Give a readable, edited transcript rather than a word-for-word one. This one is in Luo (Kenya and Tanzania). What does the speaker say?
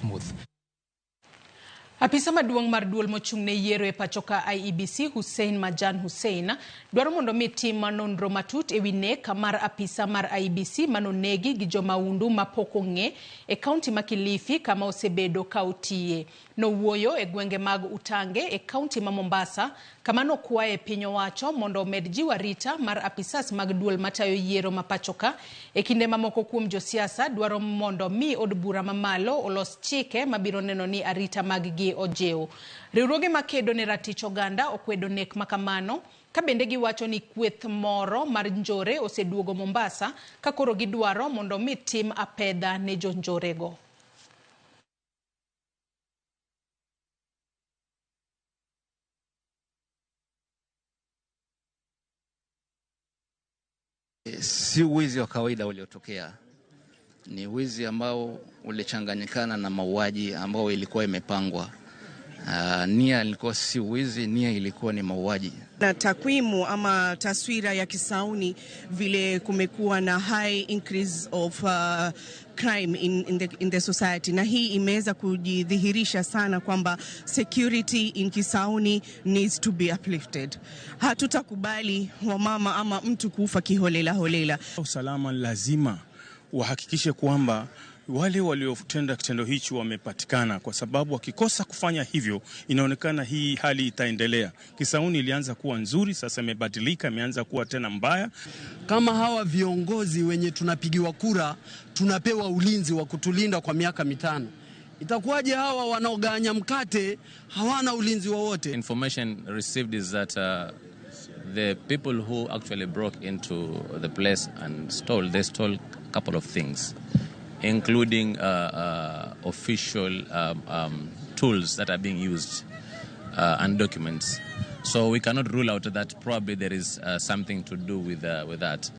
Smooth. Apisa maduong' mar duol mochung' ne yiero e pachoka IEBC Hussein Majan Hussein dwaro mondo mi tim nonro matut ewi nek mar apisa mar IEBC manonegi gi jomaundu mapok ong'e e kaunti ma Kilifi kama osebedo ka otiye. Nowuoyo e gwenge mag Utange e kaunti ma Mombasa kama nokwaye piny owacho mondo omed jiwo arita mar apisas mag duol matayo yiero ma pachoka e kinde mamoko kuom josiasa dwaro mondo mi od bura mamalo olos chike mabiro neno ni arita mag gi ojiw. Riwruoge makedo ne ratich oganda okwedo nek makamano ka bende giwacho ni kweth moro mar njore oseduogo Mombasa ka koro gidwaro mondo mi tim apedha ne jonjorego. Si wizi wa kawaida uliotokea, ni wizi ambao ulichanganyikana na mauaji ambao ilikuwa imepangwa. Nia ilikuwa si wizi, nia ilikuwa ni mauaji. Na takwimu ama taswira ya Kisauni vile kumekuwa na high increase of crime in the society, na hii imeweza kujidhihirisha sana kwamba security in Kisauni needs to be uplifted. Hatutakubali wamama ama mtu kufa kiholela holela. Usalama lazima wahakikishe kwamba wale waliotenda kitendo hichi wamepatikana, kwa sababu wakikosa kufanya hivyo, inaonekana hii hali itaendelea. Kisauni ilianza kuwa nzuri, sasa imebadilika, imeanza kuwa tena mbaya. Kama hawa viongozi wenye tunapigiwa kura tunapewa ulinzi wa kutulinda kwa miaka 5, itakuwaje hawa wanaoganya mkate hawana ulinzi wowote? Information received is that the people who actually broke into the place and stole, they stole a couple of things, including official tools that are being used and documents. So we cannot rule out that probably there is something to do with that.